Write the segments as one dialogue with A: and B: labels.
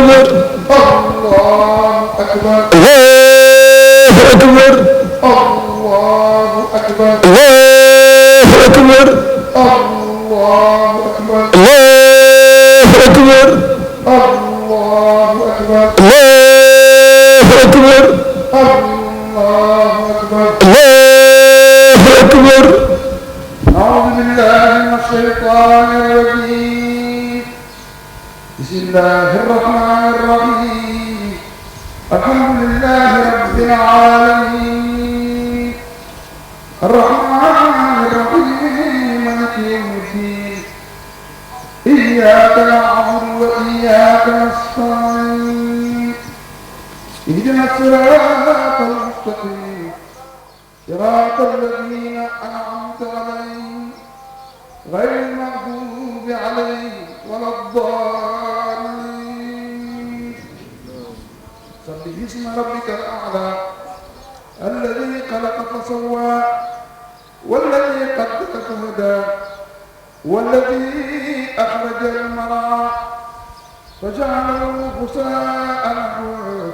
A: أكبر
B: الله أكبر
A: الله أكبر
B: الله أكبر
A: الله أكبر
B: الله أكبر
A: الله أكبر
B: الله أكبر
A: الله أكبر
B: الله أكبر
A: الله أكبر.
B: أعوذ بالله من الشيطان الرجيم بسم الله الرحمن الرحيم الحمد لله رب العالمين الرحمن الرحيم مالك يوم الدين إياك نعبد وإياك نستعين اهدنا الصراط المستقيم صراط الذين أنعمت عليهم غير المغضوب عليهم ولا الضالين سبح اسم ربك الأعلى الذي خلق فسوى والذي قدر فهدى والذي أخرج المرعى فجعله غثاء نحوه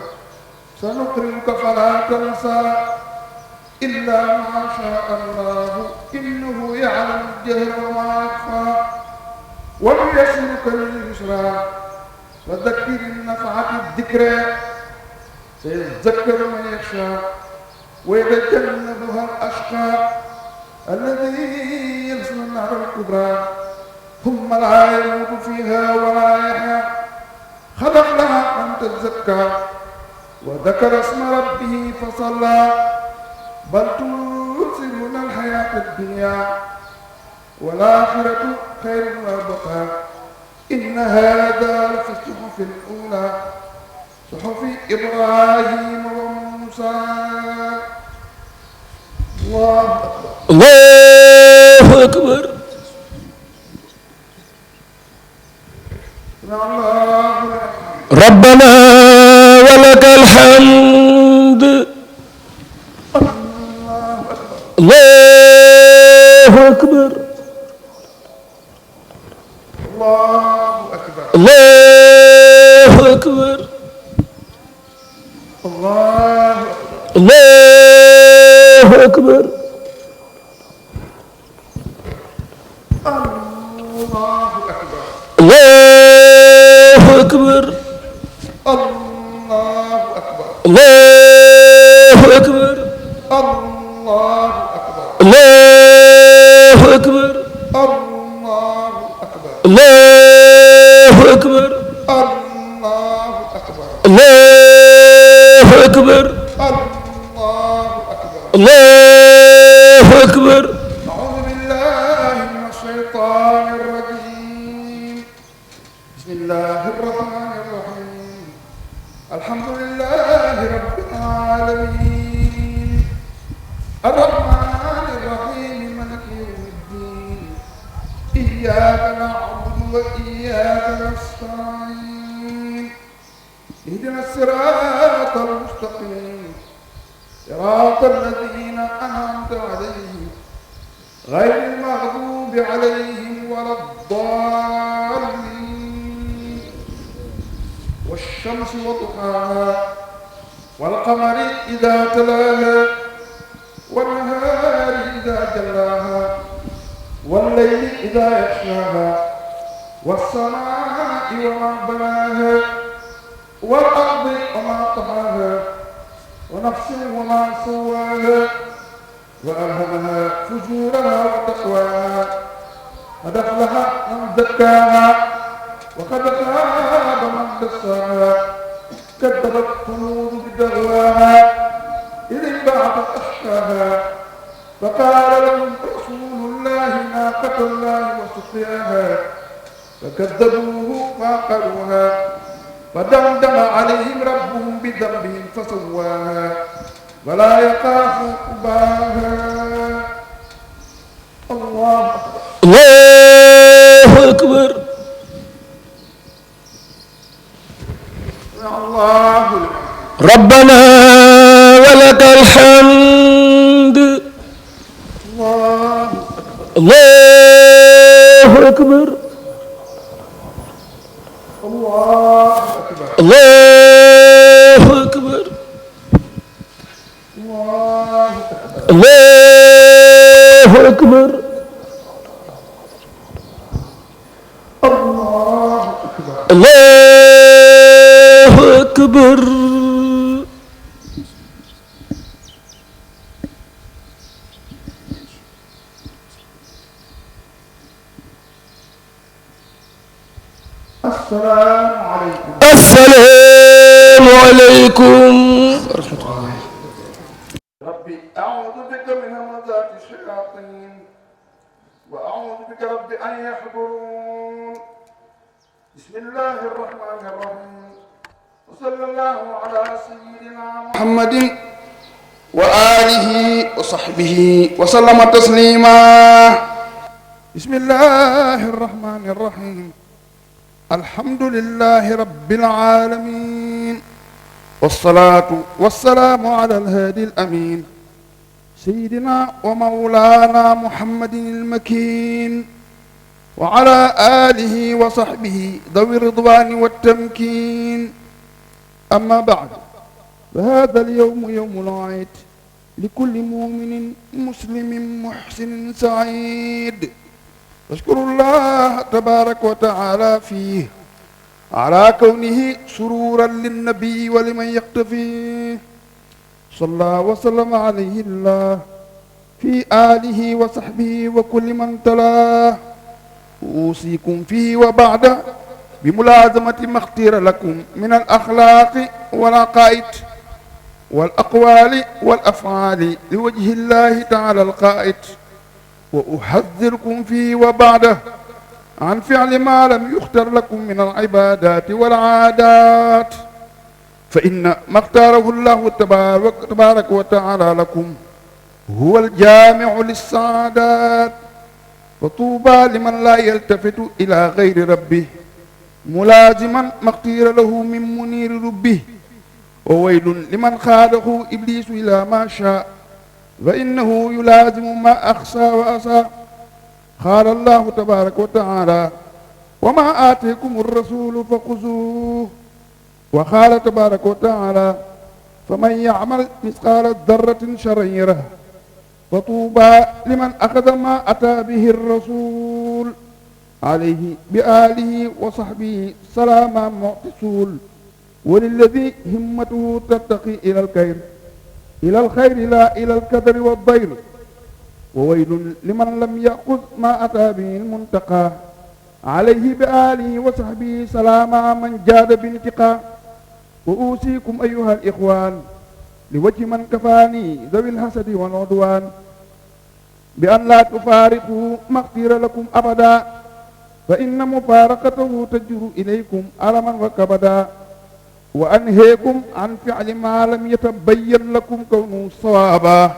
B: سنقرئك فلا تنسى إلا ما شاء الله إنه يعلم الجهر وما يخفى ونيسرك لليسرى فذكر إن نفعت الذكرى سيذكر من يخشى ويتجنبها الأشقى الذي يصلى النار الكبرى ثم لا يموت فيها ولا يحيا قد أفلح من تزكى وذكر اسم ربه فصلى بل تؤثرون الحياة الدنيا والآخرة خير وأبقى إن هذا لفي الصحف الأولى صحف إبراهيم وموسى. الله
A: أكبر. ربنا ولك الحمد. الله أكبر.
B: الله أكبر.
A: الله أكبر.
B: الله
A: أكبر.
B: الله أكبر.
A: الله أكبر.
B: الله أكبر.
A: الله أكبر.
B: الله أكبر.
A: الله أكبر.
B: الله أكبر.
A: الله أكبر.
B: الله أكبر.
A: الله أكبر.
B: الله أكبر.
A: الله أكبر.
B: أعوذ بالله من الشيطان الرجيم بسم الله الرحمن الرحيم الحمد لله رب العالمين الرحمن الرحيم مالك يوم الدين إياك نعبد وإياك نستعين اهدنا الصراط المستقيم صراط الذين أنعمت عليهم غير المغضوب عليهم ولا الضالين والشمس وضحاها والقمر إذا تلاها والنهار إذا جلاها والليل إذا يغشاها والسماء وما بناها والأرض وما طحاها ونفس وما سواها وألهمها فجورها وتقواها قد أفلح من زكاها وقد خاب من دساها كذبت ثمود بدعواها إذ انبعث أشقاها فقال لهم رسول الله ناقة الله وسقياها فكذبوه فعقروها فدمدم عليهم ربهم بذنبهم فسواها ولا يخاف عقباها. الله
A: أكبر.
B: الله
A: ربنا ولك الحمد. الله أكبر.
B: الله أكبر.
A: الله أكبر الله أكبر الله أكبر
B: السلام عليكم.
A: السلام عليكم ورحمة الله.
B: ربي أعوذ بك من همزات الشياطين وأعوذ بك رب أن يحضرون. بسم الله الرحمن الرحيم وصلى الله على سيدنا محمد وآله وصحبه وسلم تسليما. بسم الله الرحمن الرحيم الحمد لله رب العالمين والصلاة والسلام على الهادي الأمين سيدنا ومولانا محمد المكين وعلى آله وصحبه ذوي الرضوان والتمكين. أما بعد، فهذا اليوم يوم العيد لكل مؤمن مسلم محسن سعيد، فاشكروا الله تبارك وتعالى فيه على كونه سرورا للنبي ولمن يقتفيه. صلى وسلم عليه الله في آله وصحبه وكل من تلاه. أوصيكم فيه وبعده بملازمة ما اختير لكم من الأخلاق والعقائد والأقوال والأفعال لوجه الله تعالى القائد. وأحذركم فيه وبعده عن فعل ما لم يختر لكم من العبادات والعادات، فإن ما اختاره الله تبارك وتعالى لكم هو الجامع للسعادات. فطوبى لمن لا يلتفت إلى غير ربه ملازما ما اختير له من منير ربه، وويل لمن خاده إبليس إلى ما شاء فإنه يلازم ما أخسى وأسى. قال الله تبارك وتعالى: وما آتيكم الرسول فخذوه. وقال تبارك وتعالى: فمن يعمل مثقال ذرة شرا يره. فطوبى لمن أخذ ما أتى به الرسول عليه بآله وصحبه سلام معتصول. وللذي همته تتقي إلى الخير لا إلى الكدر والضير. وويل لمن لم يأخذ ما أتى به المنتقى عليه بآله وصحبه سلام من جاد بانتقى. وأوصيكم أيها الإخوان لوجه من كفاني ذوي الحسد والعدوان بأن لا تفارقوا ما اختير لكم أبدا، فإن مفارقته تجر إليكم ألما وكبدا. وأنهيكم عن فعل ما لم يتبين لكم كونه صوابا،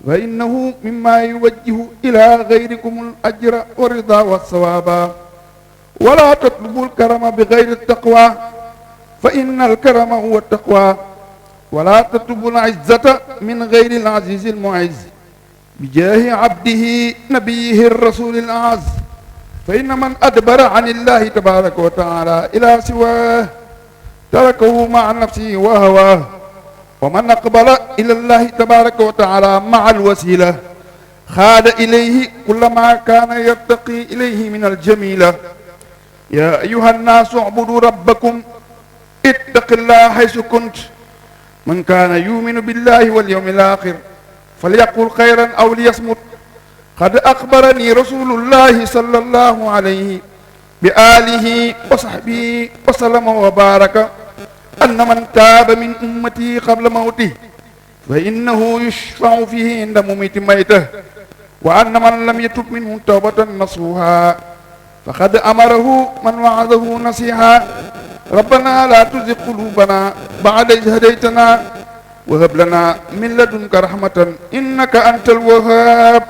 B: فإنه مما يوجه إلى غيركم الأجر والرضا والثوابا. ولا تطلبوا الكرم بغير التقوى، فإن الكرم هو التقوى. ولا تطلبوا العزة من غير العزيز المعز بجاه عبده نبيه الرسول الأعز. فإن من أدبر عن الله تبارك وتعالى إلى سواه تركه مع نفسه وهواه. ومن أقبل إلى الله تبارك وتعالى مع الوسيلة خاد إليه كل ما كان يرتقي إليه من الجميلة. يا أيها الناس اعبدوا ربكم اتق الله حيث كنت. من كان يؤمن بالله واليوم الآخر فليقل خيرا أو ليصمت. قد أخبرني رسول الله صلى الله عليه بآله وصحبه وسلم وبارك أن من تاب من أمتي قبل موته فإنه يشفع فيه عند مميت ميته، وأن من لم يتب منه توبة نصوحا فقد أمره من وعده نصيحا. ربنا لا تزغ قلوبنا بعد إذ هديتنا وهب لنا من لدنك رحمة إنك أنت الوهاب.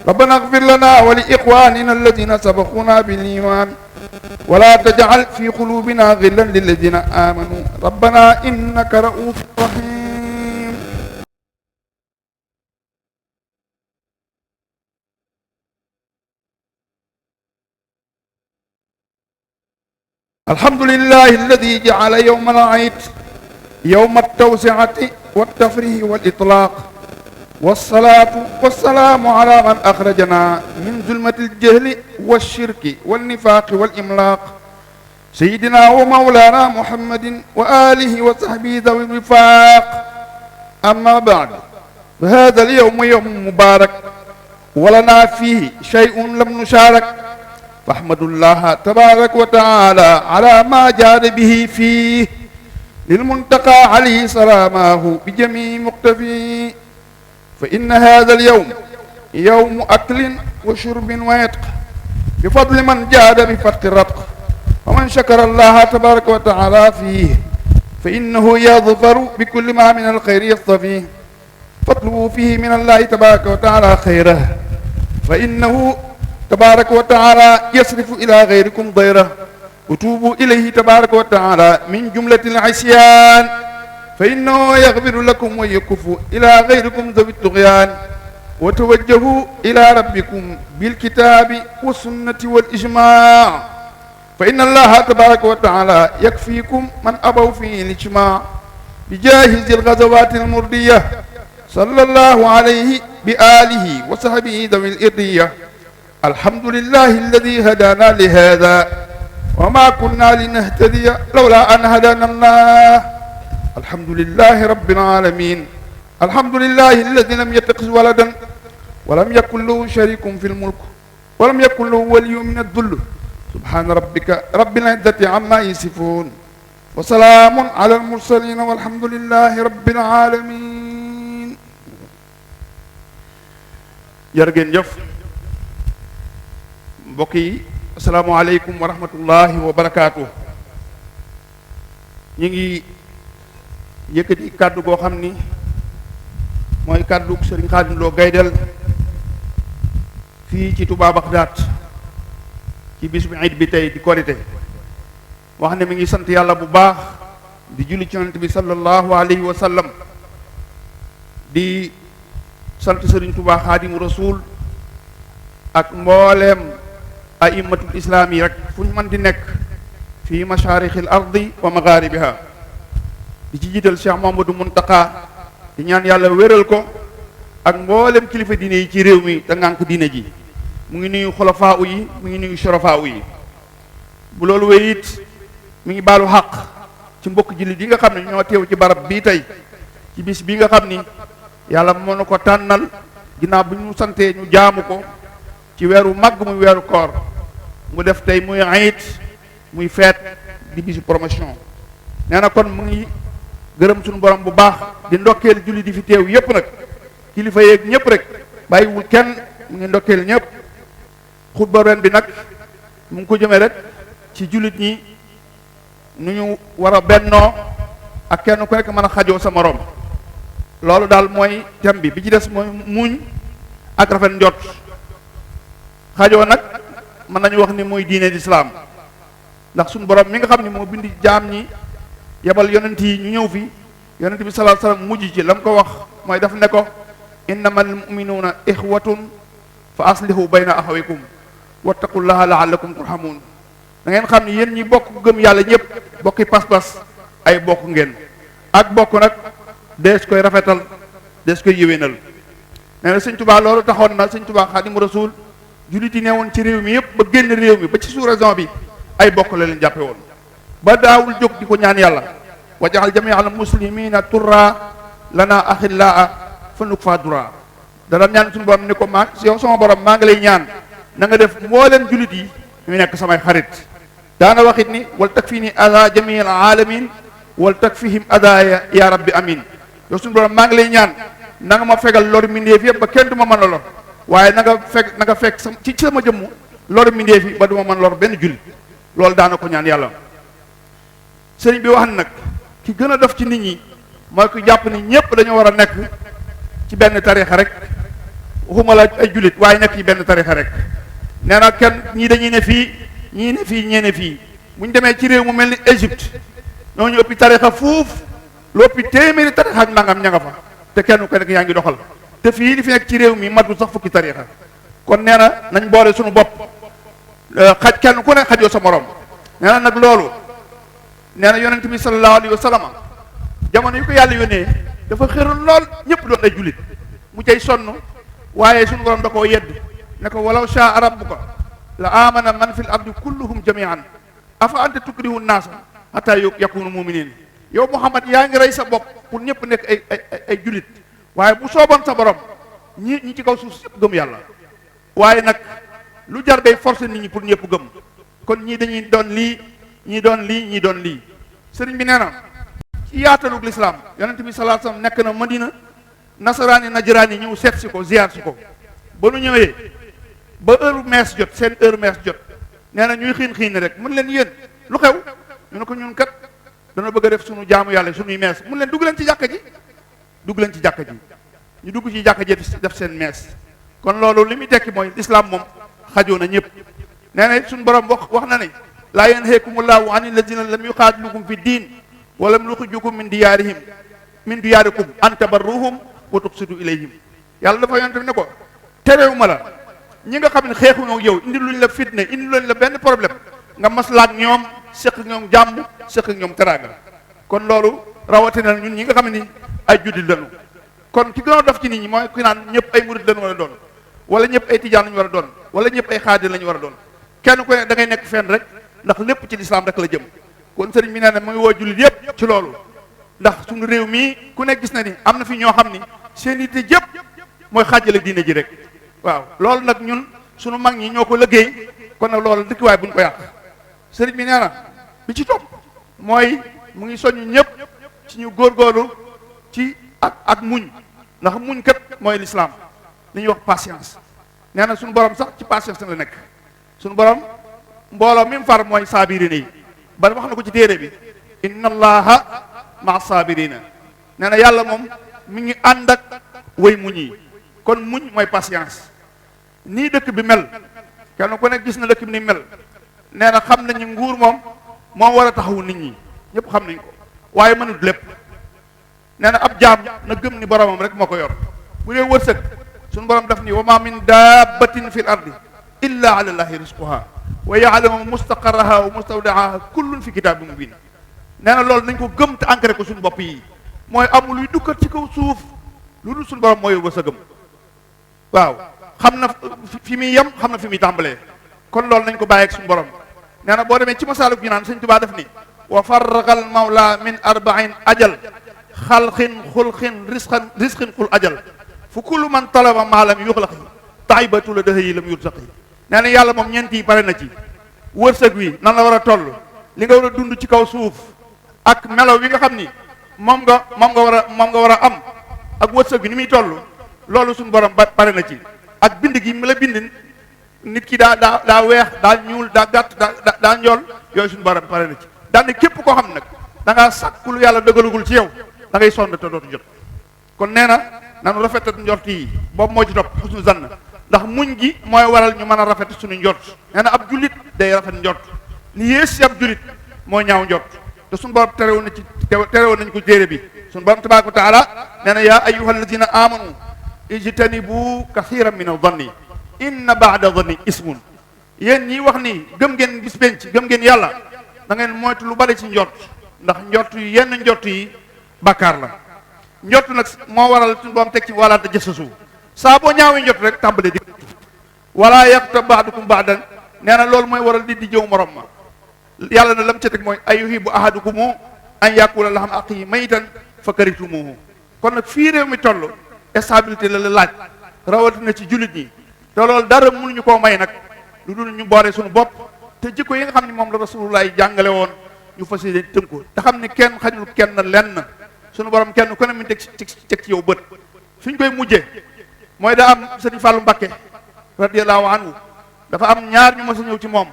B: ربنا اغفر لنا ولإخواننا الذين سبقونا بالإيمان ولا تجعل في قلوبنا غلا للذين آمنوا ربنا إنك رؤوف رحيم. الحمد لله الذي جعل يوم العيد يوم التوسعة والتفريح والإطلاق، والصلاة والسلام على من أخرجنا من ظلمة الجهل والشرك والنفاق والإملاق، سيدنا ومولانا محمد وآله وصحبه ذوي الوفاق. أما بعد، فهذا اليوم يوم مبارك ولنا فيه شيء لم نشارك، فاحمدوا الله تبارك وتعالى على ما جاد به فيه للمنتقى عليه سلامه بجميع مقتفيه. فإن هذا اليوم يوم أكل وشرب ويتق بفضل من جاد بفتق الرتق، ومن شكر الله تبارك وتعالى فيه فإنه يظفر بكل ما من الخير يصطفيه، فاطلبوا فيه من الله تبارك وتعالى خيره، فإنه تبارك وتعالى يصرف إلى غيركم ضيره، وتوبوا إليه تبارك وتعالى من جملة العصيان، فإنه يغفر لكم ويكف إلى غيركم ذوي الطغيان، وتوجهوا إلى ربكم بالكتاب والسنة والإجماع، فإن الله تبارك وتعالى يكفيكم من أبوا فيه الاجتماع بجاهز الغزوات المردية، صلى الله عليه بآله وصحبه ذوي الإرضية. الحمد لله الذي هدانا لهذا وما كنا لنهتدي لولا أن هدانا الله. الحمد لله رب العالمين، الحمد لله الذي لم يتخذ ولدا ولم يكن له شريك في الملك ولم يكن له ولي من الذل، سبحان ربك رب العزة عما يصفون وسلام على المرسلين والحمد لله رب العالمين. jërëngeen jëf mbokk yi, asalaamaaleykum wa rahmatullahi wa barakaatu. ñu ngi yëkkati kàddu goo xam ni mooy kàddu Sëriñ Xaadim Lo Gaydel fii ci Touba Bagdad ci bis bu iid bi tey di korite, wax ne mi ngi sant yàlla bu baax di julli ci Yonent bi sallallahu alayhi wa sallam, di sant Sëriñ Touba Xaadimu Rasuul ak mbooleem aimatul islaam yi rek fu ñu mën di nekk fii masharixil ardi wa magharibiha, di ci jiital Cheikh Mamadou Muntaka di ñaan yàlla wéral ko ak mboolem kilifa diine yi ci réew mi te ngànk diine ji. mu ngi nuyu xulafaa yi, mu ngi nuyu shurafaa yi. bu loolu wéy it mi ngi baalu xaq ci mbokk jullit yi nga xam ne ñoo teew ci barab bii tey ci bis bi nga xam ni yàlla moo na ko tànnal ginnaaw bu ñu santee ñu jaamu ko ci weeru màgg muy weeru koor, mu def tey muy iid muy feet di bisu promotion. nee na kon mu ngi gërëm suñu borom bu baax di ndokkeel jullit di fi teew yépp nag, kilifa yeeg ñëpp rek bàyyiwul kenn, mu ngi ndokkeel ñëpp. xutba ren bi nag mu ngi ko jëmee rek ci jullit ñi nu ñu war a bennoo ak kenn ku nekk mën a xajoo sa morom. loolu daal mooy thème bi ci des mooy muñ ak rafet njot. xajoo nag mën nañu wax ni mooy diine lislaam, ndax suñu borom mi nga xam ne moo bindi jaam ñi yebal yonent yi ñu ñëw fi, yonent bi sallallahu alayhi wasallam mujj ci la mu ko wax mooy daf ne ko innamal mu'minuuna ixwatun fa aslihu bayna axawikum wattaqullaha la'allakum turhamun. da ngeen xam ne yéen ñi bokk gëm yàlla ñëpp bokki pas-pas ay bokk ngeen, ak bokk nag dees koy rafetal dees koy yéwénal. nee na Sëñ Tuubaa loolu taxoon na Sëñ Tuubaa Xaadimu Rasuul jullit yi ne woon ci réew mi yëpp ba génn réew mi ba ci sous-région bi ay bokk la leen jàppe woon, ba daawul jóg di ko ñaan yàlla wajaxal jami'al muslimina turra lana axillaa fa nuk fa dura. dana ñaan suñu borom ni ko maa yow sama borom maa ngi lay ñaan na nga def mbooleem jullit yi ñu nekk samay xarit. daana waxit ni wal takfini ada jami'al alamin wal takfihim ada ya rabbi amin. yow suñu borom maa ngi lay ñaan na nga ma fegal lor mindeef yëpp ba kenn du ma mën a lor, waaye na nga fekk ci sama jëmm lor mindeef yi ba du ma mën lor benn jullit. loolu daana ko ñaan yàlla. sëriñ bi wax ne nag ki gën a def ci nit ñi mooy ku jàpp ni ñëpp dañoo war a nekk ci benn tarixa rek, waxuma la ay jullit waaye nekk ci benn tarixa rek. nee na kenn ñii dañuy ne fii ñii ne fii ñee ne fii. bu ñu demee ci réew mu mel ni Égypte ñooñu ëppi tarixa fuuf lu ëppi téeméeri tarixa ak nangam ña nga fa, te kenn ku nekk yaa ngi doxal. te fii li fi nekk ci réew mi matul sax fukki tarixa. kon nee na nañ boole suñu bopp xaj kenn ku ne xajoo sa morom. nee na nag loolu nee na yonent bi sallallahu alayhi wa sallam jamono yu ko yàlla yónnee dafa xëroon lool ñëpp doon ay jullit mu cay sonn waaye suñu borom da koo yedd ne ko walaw shaa rabbuka la amana man fil ardi kulluhum jamian afa anta tukrihu naasa hatta yakunu muminin yow Muhammad yaa ngi rey sa bopp pour ñëpp nekk ay jullit waaye bu sooboon sa borom ñi ci kaw suuf si yëpp gëm yàlla waaye nag lu jar day forcer nit ñi pour ñëpp gëm kon ñii dañuy doon lii ñii doon lii ñii doon lii sëriñ bi nee na ci yaatalug lislaam yonent bi sallallahu alayhi wasallam nekk na Madina nasaraani najraani ñëw seet si ko ziyaar si ko ba nu ñëwee ba heure mees jot seen heure mees jot nee na ñuy xiin rek mun leen yéen lu xew ñu ne ko ñun kat dana bëgg a def suñu jaamu yàlla suñuy mees mun leen dugg leen ci jàkka ji ñu dugg ci jàkka ji def seen mees kon loolu li muy tekki mooy lislaam moom xajoo na ñëpp nee na suñu borom wax na ne laa yanhaakumullahu ani alladina lam yuqaatilukum fi diin wa lam yuxrijukum min diyaarikum an tabarruhum wa tuqsitu ilayhim yàlla dafa yonent ne ko terewuma la ñi nga xam ne xeexuñoo ak yow indi luñ la fitne indi luñ la benn problème nga maslaak ñoom seq ak ñoom jàmm seq ak ñoom teraanga kon loolu rawatina ñun ñi nga xam ne ay juddit lañu kon ki gën a dof ci nit ñi mooy ki naan ñëpp ay murid lañu war a doon wala ñëpp ay tijaan lañu war a doon wala ñëpp ay xaadir lañu war a doon kenn ku ne da ngay nekk fenn rek ndax lépp ci lislaam rek la jëm kon sëriñ bi nee na mu ngi woo jullit yëpp ci loolu ndax suñu réew mii ku ne gis na ni am na fi ñoo xam ni seen yitte jëpp mooy xaajale diine ji rek waaw loolu nag ñun suñu mag ñi ñoo ko liggéey kon nag loolu dëkkiwaay buñ ko yàq sëriñ bi nee na bi ci topp mooy mu ngi soññu ñëpp ci ñu góorgóorlu ci ak muñ ndax muñ kat mooy lislaam li ñuy wax patience nee na suñu borom sax ci patience la nekk suñu borom mbooloo mi mu far mooy saabirina yi ba wax na ko ci téere bi inna allaha maa saabirina nee na yàlla moom mi ngi ànd ak way muñ yi kon muñ mooy patience nii dëkk bi mel kenn ku ne gis na dëkk bi ni mel nee na xam nañu nguur moom war a taxawu nit ñi ñëpp xam nañ ko waaye mënut lépp nee na ab jaam na gëm ni boromam rek moo ko yor bu dee wërsëg suñu borom daf ni wa ma min dabbatin fil ardi illa ala llahi rizquha wa ya'lamu mustaqarraha wa mustawdaaha kullun fi kitaabin mubin nee na loolu nañ ko gëm te ancré ko suñu bopp yi mooy amul luy dukkat ci kaw suuf lu dul suñu borom mooy wërsëgam waaw xam na fi muy yem xam na fi muy tàmbalee kon loolu nañ ko bàyyi ak suñu borom nee na boo demee ci Masaalikul Jinaan Sëñ Tuubaa def ni wa farragal mawla min arba'in ajal xalqin xulqin risqin xul ajal fu kullu man talaba maalam yuxlaqi taibatu la dëxë yi lam yursaqi nee na yàlla moom ñeent yi pare na ci wërsëg wi nan la war a toll li nga war a dund ci kaw suuf ak melo wi nga xam ni moom nga war a am ak wërsëg bi ni muy toll loolu suñu borom pare na ci ak bind gi mu la bind nit ki daa weex daa ñuul daa gàtt daa njool yooyu suñu borom pare na ci daal ne képp koo xam nag da ngaa sàkku lu yàlla dëgalugul ci yow da ngay sonn te dootu jot kon nee na nanu rafetat njort yi boobu moo ci topp xusnu zann ndax muñ gi mooy waral ñu mën a rafet suñu njort nee na ab jullit day rafet njort li yées si ab jullit mooy ñaaw njort te suñu borom terewoon nañ ko téere bi suñu borom tabaaraka wa taala nee na yaa ayyuha alladina amanu ijtanibu kathiran min adh-dhanni inna ba'da dhanni ismun yéen ñi wax ni gëm ngeen bis penc gëm ngeen yàlla da ngeen moytu lu bari ci njort ndax njort yi yenn njort yi bàkkaar la njort nag moo waral suñu borom teg ci wala tajassasu saa boo ñaawee njort rek tàmbale di wala yaghtab ba'dukum ba'dan nee na loolu mooy waral di jëw morom ma yàlla na lam ca teg mooy ayuhibbu ahadukum an yakula lahma axiihi maytan fa karihtumuuhu kon nag fii réew mi toll stabilité la laaj rawatina ci jullit ñi te loolu dara mënuñu koo may nag lu dul ñu boole suñu bopp te jikko yi nga xam ne moom la rasulullah jàngale woon ñu fas yéene tënku te xam ne kenn xañul kenn lenn suñu borom kenn ku ne mu teg ci yow bët fi ñu koy mujjee mooy daa am sëriñ Fàllu Mbakke radiyallahu anhu dafa am ñaar ñu mës a ñëw ci moom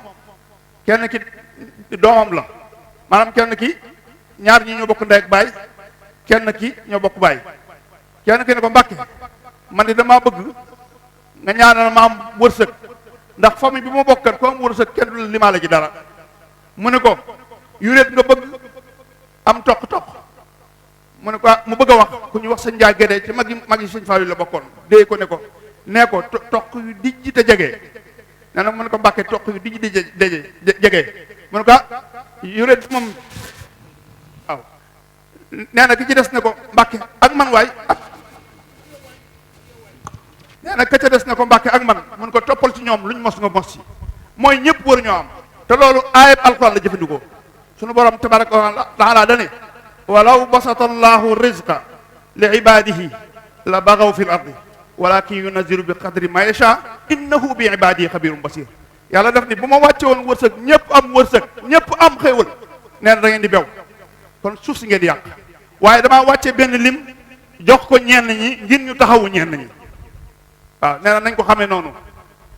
B: kenn ki doomam la maanaam kenn ki ñaar ñi ñoo bokk ndey ak baay kenn ki ñoo bokk baay kenn ki ne ko Mbakke man de damaa bëgg nga ñaanal ma am wërsëg ndax famille bi ma bokkat ko am wërsëg kenn du la limaale ji dara mu ne ko yuréet nga bëgg am toq-toq mu ne ko mu bëgg a wax ku ñu wax sëñ Njaay Gédé ci mag yi sëñ Faalu la bokkoon dee ko ne ko nee ko toq yu dijj te jege nee na mu ne ko Mbàkke toq yu di jege mu ne ko yure moom waaw nee na ki ci des ne ko Mbàkke ak man waay nee na ka ca des ne ko Mbàkke ak man mun ko toppal ci ñoom luñ mos nga mos ci mooy ñëpp war ñoo am te loolu aayat alquran la jëfandikoo sunu borom tabaraka wa taala dane walaw basata allahu rizqa li ibadihi la bagaw fi l ardi walakin yunazilu bi qadri ma yasha innahu bi ibadihi xabirum basir yàlla def ni bu ma wàcce woon wërsëg ñëpp am wërsëg ñëpp am xéewal nee na da ngeen di bew kon suuf si ngeen di yàq waaye damaa wàcce benn lim jox ko ñenn ñi ngir ñu taxawu ñenn ñi waaw nee na nañ ko xamee noonu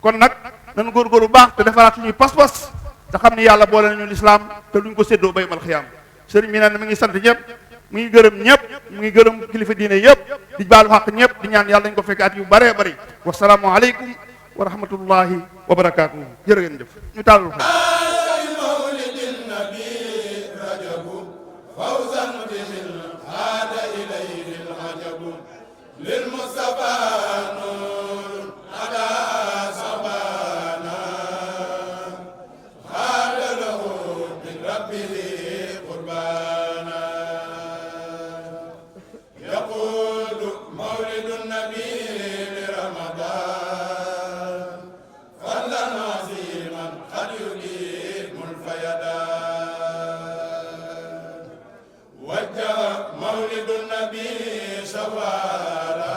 B: kon nag nañu góorgóorlu bu baax te defaraat suñuy pas-pas te xam ni yàlla boole nañu lislaam te duñ ko séddoo bay mal xiyaam sëriñ bi nee na mi ngi sant ñëpp mu ngi gërëm ñëpp mu ngi gërëm kilifa diine yëpp di baalu xaq ñëpp di ñaan yàlla dañ ko fekk at yu bëree bëri wasalaamu aleykum wa rahmatullahi wa barakaatuhu jërë ngeen jëf ñu tàllal ko
C: مولد النبي سوارا